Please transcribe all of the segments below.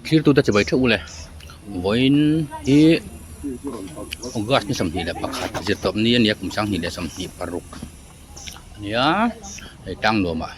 Thirtute chibai theuh ule vawiin hi August ni 21 zirtawp ni a ni a kum 2026 a ni a hei tlang nuamah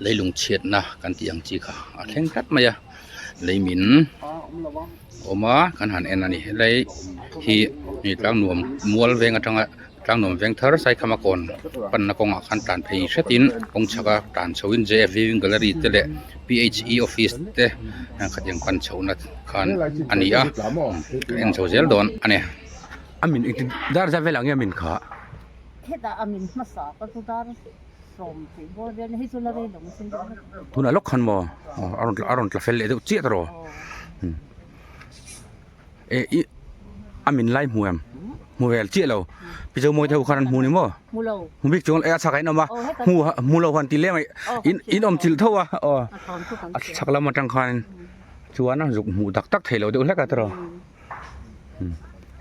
leilung chhiatna kan tih ang chi kha a thleng tlat mai a lei min awm a kan han en a ni helai hi hei tlang nuam mual veng atanga Tlangnuam veng thar Saikhama kawn panna kawngah khan tlan phei hretin kawng chhaka tlan chhoin JF Viewing Gallery te leh PHE office te khatiang pan chhohna khan a ni a kan en chho zel dawn a ni. A min engtin dar zat velah nge a min kha? Hetah a min hmasa ka chu dar sawm tih bawr vel hei chu la rei lo sin deuh vek. Tunah lawk khan maw a rawn a rawn tla fel leh deuh chiah ta rawh. Eh i a min lai hmu em hmu vel chiah lo pi zo mawi te ho khan an hmu ni maw hmu lo hmu bik chuang eh a chhak ah in awm a hmu hmu lo han ti lem a in in awm chilh tho a aw a chhak lam atang khan chuan a zuk hmuh tak tak thei lo deuh hlek a tiraw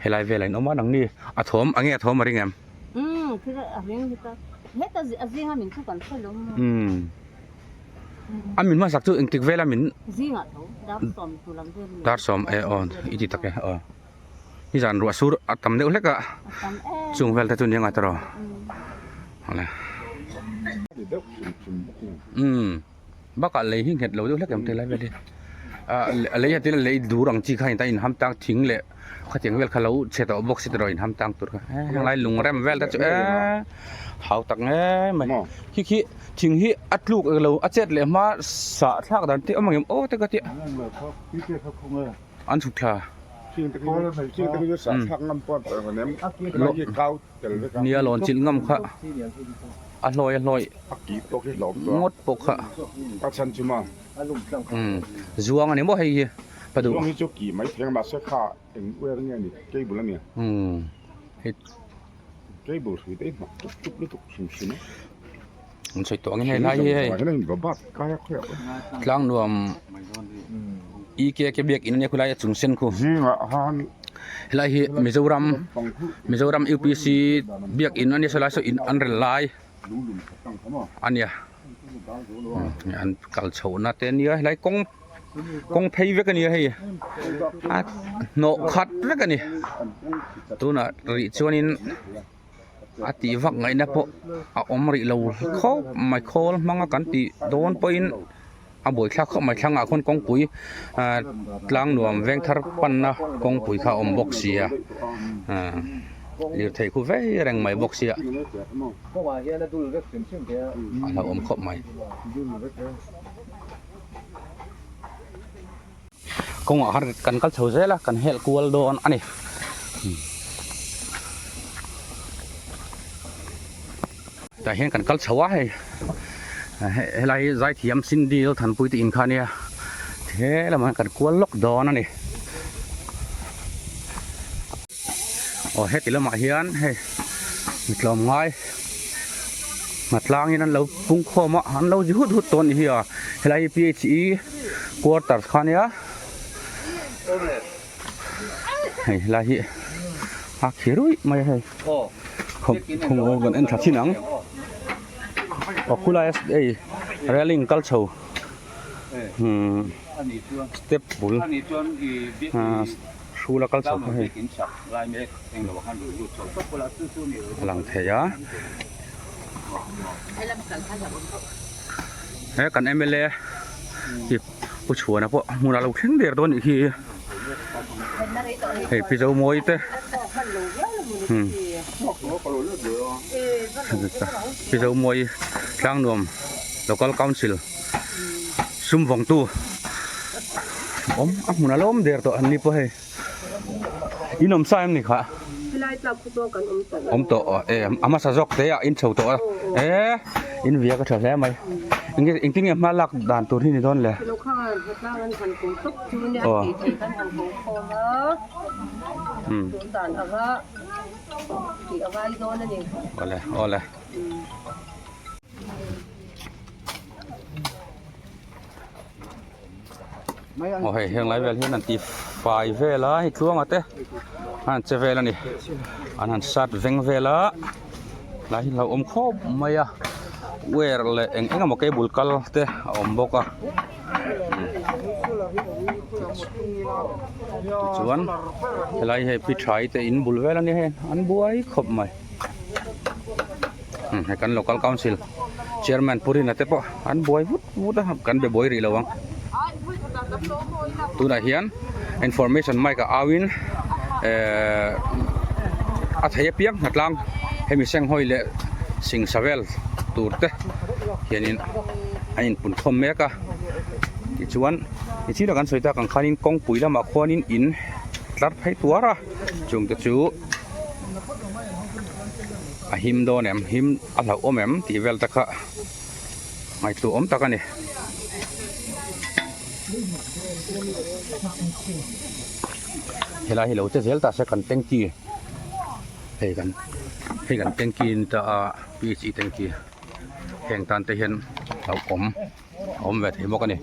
helai velah in awm a nangni a thawm a nge a thawm a ring em umm thil a ring heta heta a zinga min chu kan hre lo A min hmasak chu engtik vela min Zingah tho dar sawm tu lam vel Dar sawm e aw i ti tak e aw nizan ruah sur a tam deuh hlek a chung vel te chu nia ngai ta rawh awle umm bakah lei hi nghet lo deuh hlek em te lai vel hi a lei a lei dur ang chi kha in ta in ham tang thing leh khatiang vel kha lo chhe tawh bawk si tawh in ham tang tur kha helai lung rem vel te chu e hau tak nge mai khi khi thing hi a tluk eng lo a chet leh hma sah thlak dan te awm ang em aw te ka tia an chhuk thla nia lawn chilh ngam kha a hlawi a hlawi ngawt pawh kha zuang a ni maw hei hi pa duh hei an sawi tawh angin hei lai hi hei tlang nuam EKK biak in ania khulai a chung sen khu helai hi Mizoram Mizoram UPC biak in ania sawlai saw in an rel lai ania an kal chhohna te ania helai kawng kawng phei vek ania hei a hnawh khat vek ani tunah rih chuanin a tih vak ngaihna pawh a awm rih lo khawp mai khawl hmanga kan tih dawn pawhin a buaithlak khawp mai thlangah khawn kawngpui ah tlang nuam veng thar panna kawngpui kha a awm bawk si a ah lirthei khu vei reng mai bawk sia a hlauhawm khawp mai. Kawngah khan kan kal chho zel a kan helh kual dawn a ni tah hian kan kal chho a hei helai hi zaithiam Cindy Thanpui te in kha ania he lamah hian kan kual lawk dawn a ni aw heti lamah hian hei mi tlawm ngai hnatlangin an lo pung khawm a an lo zi hut hut tawh a nih hi a helai hi P H E quarters kha ania hei helai hi a khi ruih mai a hei khawng kan en thla chin ang aw khulai a hei railing kal chho umm step bul ah hrul a kal chho kha hei a lang thei a he kan m l a hi pu chhuana pawh hmunah a lo thleng der dawn a nih khi hei pi zomawi te umm pi zomawi tlangnuam local council sum vawngtu awm a hmun a lawm der tawh an ni pawh hei in awm sa em ni kha awm tawh e a hmasa zawk te ah in chho tawh a e in via ka tha hle mai eng engtin nge hma lak dan tur hi ni dawn le aw um awle awle. Aw hei heng lai vel hian an ti fai vel a hei tluanga te an han che vel a ni an han sat veng vel a tlai hi a lo awm khawp mai a wire leh eng eng emaw cable kal te a awm bawk a. Tichuan helai hei pi thai te in bul vel a nia hei an buai khawp mai. Hei kan local council chairman Pu Rina te pawh an buai vut vut a kan be buai rih lo ang. Tunah hian information mic ah au in ehh a thei apiang hnatlang hemi senghawi leh singsa vel tur te hianin an inpunkhawm mek a tichuan nichin a kan sawi tak ang khanin kawngpui lamah khuanin in tlar phei tuar a chungte chu a him dawn em him a hlauhawm em tih vel te kha ngaihtuah awm tak a ni. Helai hi lo che zel ta se kan tanky hei kan hei kan tanky ni ta a P H E tanky heng tan te hian hlauhawm a awm ve thei bawk a ni.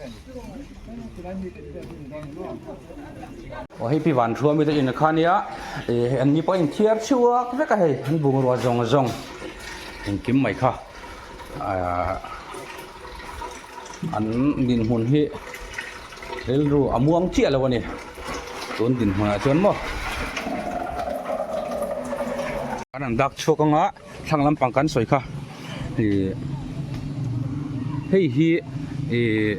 Aw hei pi van thua mi te in kha nia ih an ni pawh a inthiar chhuak vek a hei an bungrua zawng zawng engkim mai kha ahh an dinhmun hi rilru a muang chiah lo a ni tun dinhmunah chuan maw an an dak chhuak anga thlang lampang kan sawi kha ih hei hi ih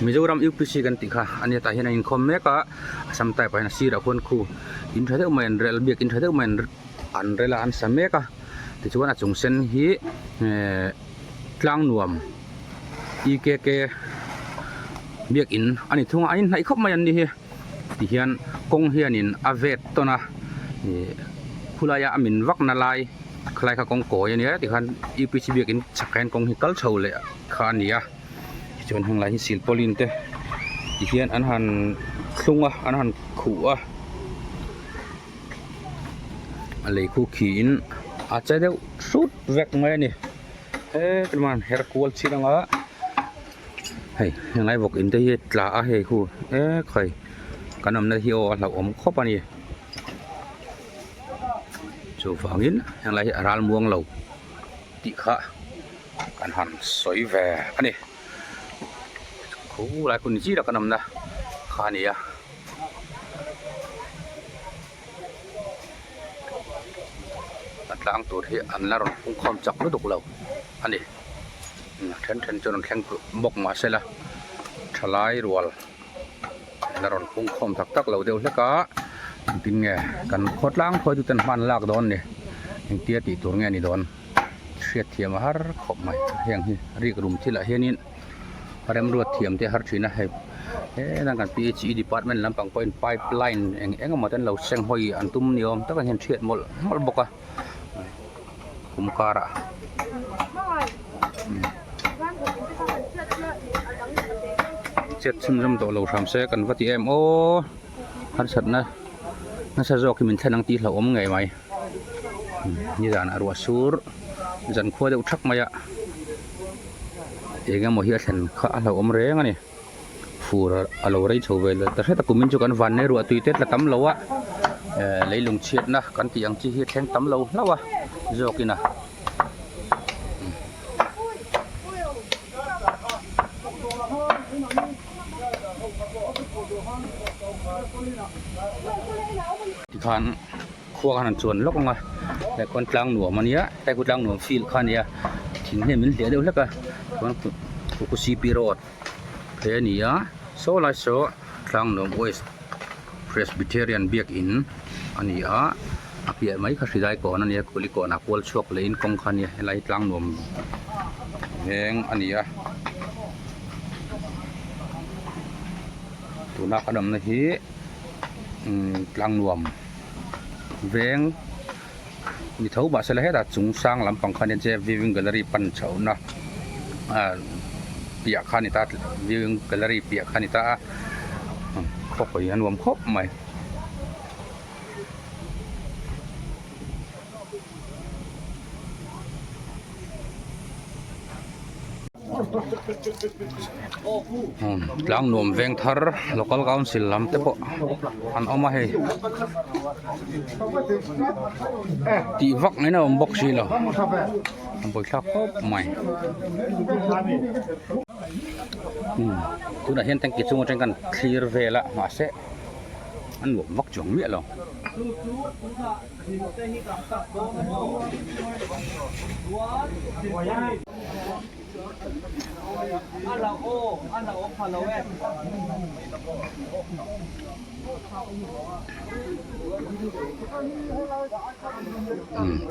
Mizoram UPC kan tih kha a nia tah hian a inkhawm mek a Assam type ah hian a sirah khuan khu in tha deuh mai an rel biakin tha deuh mai an rel a an sa mek a tichuan a chung sen hi ehh tlang nuam EKK biakin a ni thung a a inhnaih khawp mai an ni hi. Tihian kawng hianin a vet tawn a ih khulaia a min vakna lai khalai kha kawng kawi a nia tikhan U P C biakin chhak hian kawng hi kal chho leh kha a ni a tichuan heng lai hi silpauline te tihian an han thlung a an han khuh a a lei khu khiin a che deuh hrut vek mai a ni he man her kual chin anga. Hei henglai vawk in te hi tla a hei hu ek hai kan awmna hi aw a hlauhawm khawp a ni chuvangin henglai hi a ral muang lo tih kha kan han sawi ve a ni khulai hun zira kan awmna kha a ni a. A tlang tur hi an la rawn pungkhawm chak lutuk lo a ni. A then then chu rawn thleng bawk mah se la thalai rual an la rawn pungkhawm tak tak lo deuh hlek a engtin nge kan khawtlang khawi chu ten hman lak dawn ni engtia tih tur nge ni dawn hriatthiam a har khawp mai heng hi rik rum thil ah hianin. Remruat thiam te har thin a hei hetlai kan P H E department lampang pawhin pipe line eng eng emaw te an lo seng hawi an tum ni awm tak a hian hriat mawlh mawlh bawk a kum karah chet chhunzawm tawh lo hram se kan va ti em aw harsatna nasa zawk hi min thlen ang tih hlauhawm ngei mai nizanah ruah sur zankhua deuh thak mai a. Eng emaw hi a thlen kha a hlauhawm reng a ni fur a lo rei chho ve leh ta hret a kumin chu kan van nei ruah tui te tla tam lo a eh leilung chhiatna kan tih ang chi hi a thleng tam lo hlauh a zawkin a. Tikhan. Khua khan an chuan lawk ang a tlai khuan tlang nuam a nia tlai khu tlang nuam field kha a nia thing hian min hliah deuh hlek a chuan khu C P road phei a ni a saw lai saw tlang nuam west presbyterian biakin a ni a a piah mai kha hrilai kawn a nia kuli kawnah kual chhuak leh in kawng kha a nia helai hi tlang nuam veng a ni a tuna kan awmna hi umm tlang nuam. Veng ni tho mahse la hetah chung sang lampang kha nia che viewing gallery pan chhohna ah piah kha a ni ta viewing gallery piah kha a ni ta a khawpui a nuam khawp mai. Tlang nuam veng thar local council lam te pawh an awm a hei tih vak mai na awm bawk si lo a buaithlak khawp mai tunah hian tanki chung atang kan thlir vel a mahse a nuam vak chuang miah lo.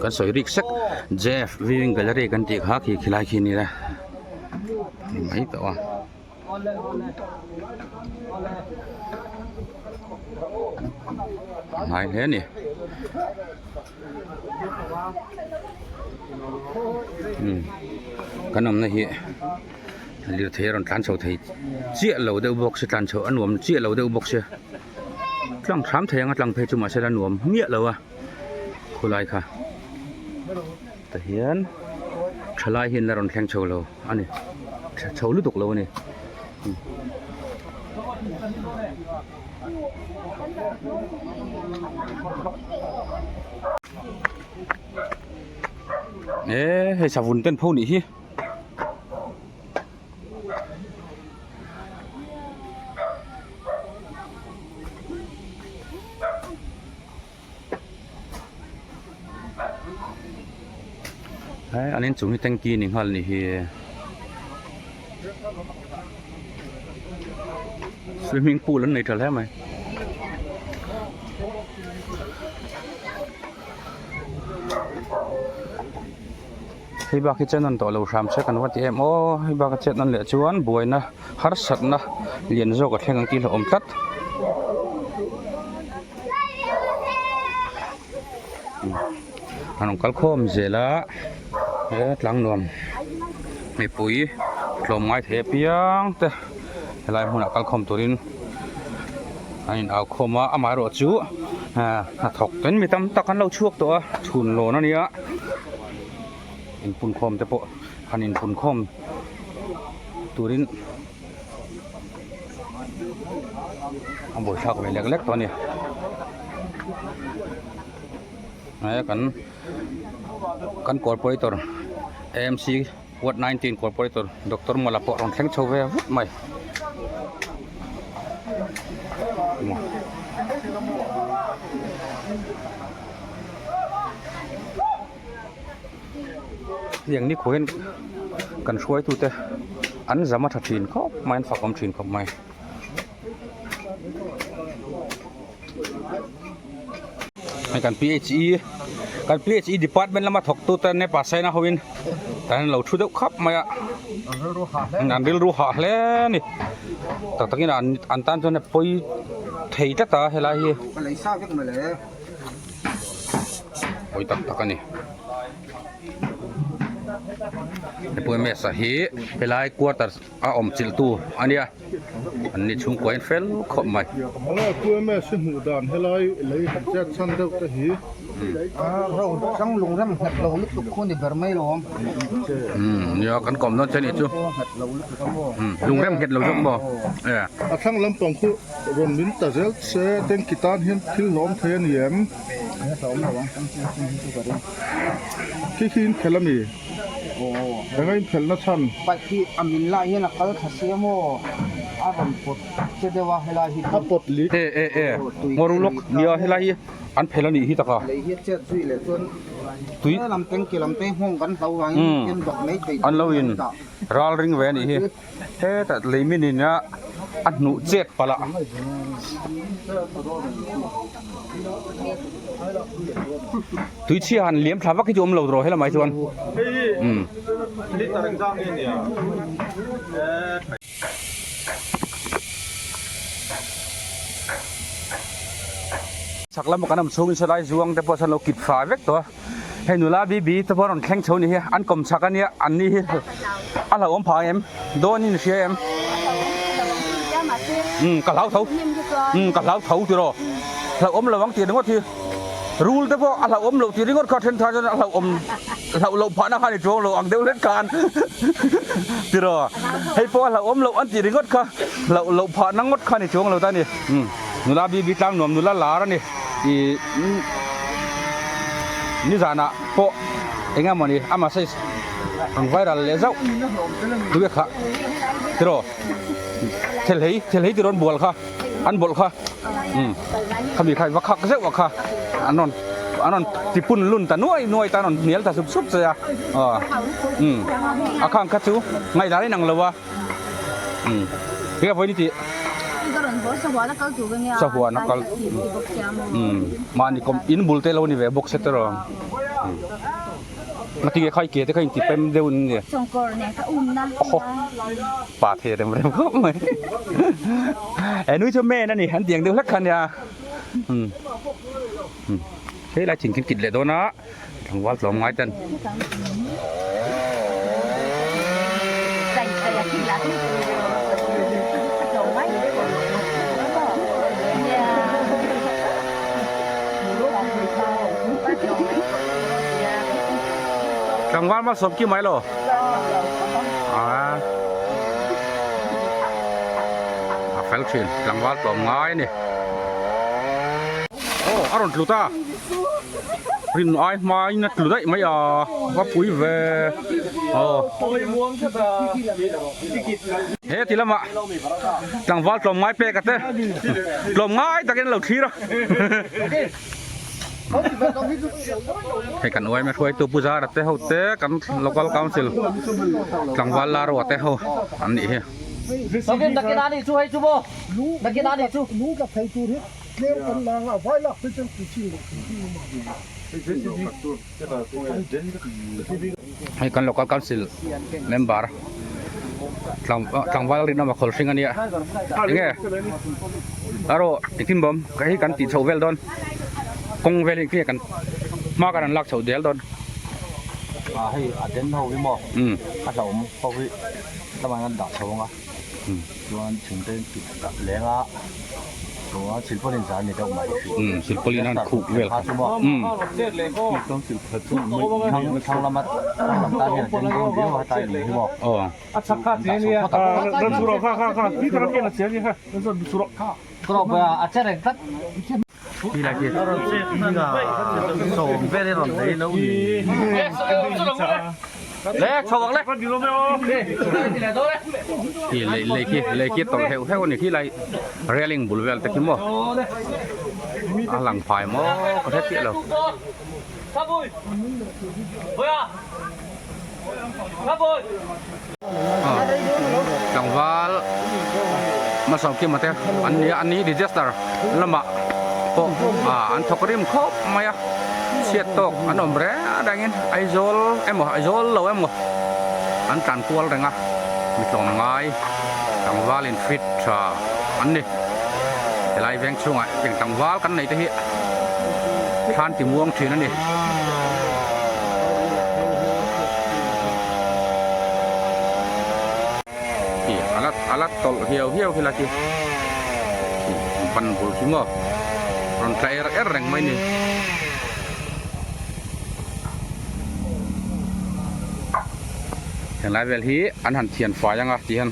Kan sawi rik sek Jeff Viewing Gallery kan tih kha khi khilai khi a ni le ni mai tawh a. A hnai hle a ni. Kan awmna hi lirthei a rawn tlan chho thei chiah lo deuh bawk se tlan chho a nuam chiah lo deuh bawk se tlang hram thei ang a tlang phei chu mahse la nuam miah lo a khulai kha tah hian thalai hian la rawn thleng chho lo a ni chho lutuk lo a ni. E hei savun ten pho nih hi. He an inchung hi tanky ni nghal nih hi swimming pool an nei tha hle mai. Hei bak hi chuan an tawh lo hram se kan va ti em aw hei bak a chet nan leh chuan buaina harsatna lian zawk a thleng ang tih hlauhawm tlat. An rawn kal khawm zel a he tlang nuam mipui tlawm ngai thei apiang te helai hmunah kal khawm turin an in au khawm a amaherawh chu hnathawk ten mi tam tak an lo chhuak tawh a chhun lawn a nia inpun khawm te pawh han inpun khawm turin a buaithlak ve lek lek tawh a ni he kan kan corporator AMC ward 19 corporator doctor mawla pawh a rawn thleng chho ve vut mai. Heng ni khuahin kan hruaitute an zam a tha thin khawp mai an fak awm thin khawp mai. Hei kan PHE kan PHE department lama thawktute Nepa Saina hoin kan lo thu deuh khap mai a an rilru hah hle a ni tak takin an tan chuan a pawi thei tlat a helai hi. Pawi tak tak a ni. Hepui mesa hi helai quarter a awm chilh tu a nia an ni chhungkua in fel khawp mai. Hepui mesa hmuh dan helai lei han chet chhan deuh te hi. Ro lung rem nghet lo lutuk khu ni ber mai lo awm. Nia kan kawm dawn che nih chu. Lung rem nghet lo zawk maw. A thlang lampang khu rawn min ta zel se tanki tan hian thil hlawm thei a ni em? Khi khi in phelh a mi? Eng a in phelh na chhan? Bike hi a min lai hian a kal thla sia maw? A rawn pawt che deuh a helai hi A pawt lik. E e e ngaw lawk nia helai hi an phelh a nih hi tak a. Lei hi a chet zui leh chuan Tui lam tanki lam te nghawng kan hlo vangin in bawk mai thei An lo in ral ring ve a nih hi. Hetah lei min in a a hnuh chet palh a. Tui chhia han liam thla vak hi chu awm lo rawh helamah hi chuan umm. Chhak lama kan awm chhungin saw lai zuang te pawh sawn lo kip fai vek tawh a. Hei nula bibi te pawh a rawn thleng chho ni hi an kawm chhak a nia an ni hi a hlauhawm phah ang em dawn in hria em umm ka hlau tho umm ka hlau tho tiraw hlauhawm lo ang tih ringawt hi. Rul te pawh a hlauhawm loh tih ringawt kha then tha chuan a hlauhawm hlauh loh phahna kha a ni chuang lo ang deuh hlek khan tiraw hei pawh a hlauhawm loh an tih ringawt kha hlauh loh phahna ngawt kha a ni chuang lo ta a ni nula bibi tlang nuam nula lar a ni ih nizanah pawh eng emaw ni ama size ang viral leh zauh tui kha tiraw thelhei thelhei tih rawn bual kha. an bawlh kha umm khami kha va khak zeuh a kha an rawn an rawn ti pun lun ta nuai nuai ta an rawn hnial ta sup sup che a aw umm a khang kha chu ngaihdan a inang lo a umm enge vawiin i tih sahuan a kal umm mahni kawm in bul te lo ni ve bawk se te rawh Ngatinge khai ke te kha inti pem deuh in nge. Chawngkawr nen ka um na. Oho. Pa the rem rem khawp mai. E nui chu men ani an tiang deuh hlek kha nia. Um. Um. Hei lai thing khin kit leh dawn a. Tlangval tlawm ngai ten. Tlangval malsawm ki mai lo a a fel thin tlangval tlawm ngai a ni aw a rawn tlu ta rin ai hma in a tlu daih mai a va pui ve aw he ti lamah tlangval tlawm ngai pek a te tlawm ngai takin a lo thlir a. Hei kan uaime hruaitu Pu Zara te ho te kan local council tlangval Larua te ho an nih hi. Hei kan local council member tlangval rinawm a khawl hring a nia enge erawh engtin bawm hei kan tih chhoh vel dawn kawng vel hi kan hma kan an lak chhoh del dawn a hei a den ho hi maw a hlauhawm ho hi lamah hian dah chho ang a. Chuan thingte in kit tak leng a, chuan silpawlin zan ni deuh mai. Umm silpawlin an khup vel kha. Umm. Thlang lama thlang lam tan hian a den dawn viau a tlai lung hi maw. Aw. Ti lai khi. Ti lei lei khi lei khi tawlh heuh heuh a ni khi lai railing bul vel te khi maw a lang phai maw ka hre chiah lo. Tlangval hmasa kima te an ni a an ni register lamah pawh ah an thawk rim khawp mai a chhiat tawk an awm reng rengin Aizawl emaw Aizawl lo emaw an tlan kual reng a mi tlawm ngai tlangval in fit tha an ni helai veng chhungah eng tlangval kan neih te hi thlan ti muang thin a ni. Khi a la a la tawlh hiau hiau khi la khi ban bul khi maw rawn tla er er reng mai ni. Henglai vel hi an han thian fai anga ti hian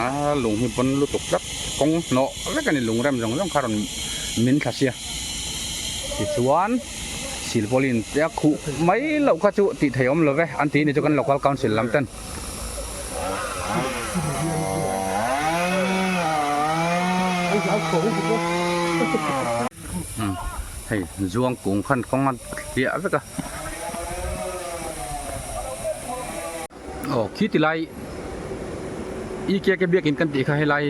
a lung hi pawn lutuk tlat kawng hnawh vek a ni lung rem zawng zawng kha rawn min thla sia tichuan silpawlin te a khuh mai loh kha chu tih theih awm lo ve an tih ni chu kan local council lam ten. Hei zuang kung khan kawng a hliah vek a. Aw khi ti lai i ke ke biakin kan tih kha helai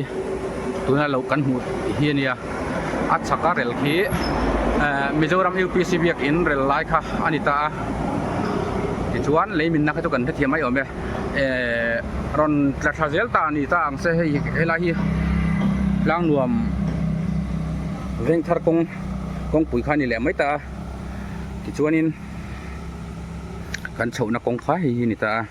tuna lo kan hmuh hi a nia a chhak a rel khi eh Mizoram UPC biakin rel lai kha a ni ta a tichuan lei minna kha chu kan hrethiam mai awm e eh rawn tla thla zel ta a ni ta ang se hei helai hi tlang nuam vengthar kawng kawngpui kha a ni leh mai ta a tichuanin. Kan chhohna kawng kha hei hi a ni ta a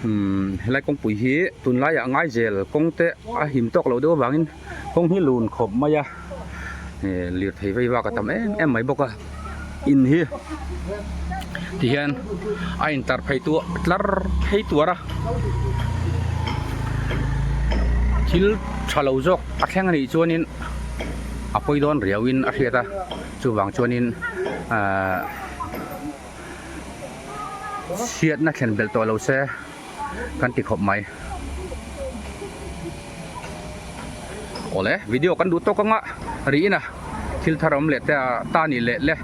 umm helai kawngpui hi tunlaiah ngai zel kawng te a him tawk loh deuh avangin kawng hi lun khawp mai a eh lirthei vei vak a tam em em mai bawk a. In hi tihian a intar phei tu tlar phei tuar a thil tha lo zawk a thleng anih chuanin a pawi dawn riauin a hriat a chuvang chuanin ahh chhiatna thlen belh tawh lo se kan ti khawp mai. Awle video kan duh tawk anga riin a thil thar awm leh te a ta nih leh le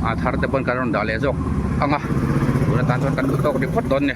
a thar te pawn kan rawn dah leh zawk anga tun atan chuan kan duh tawk ri phawt dawn ni.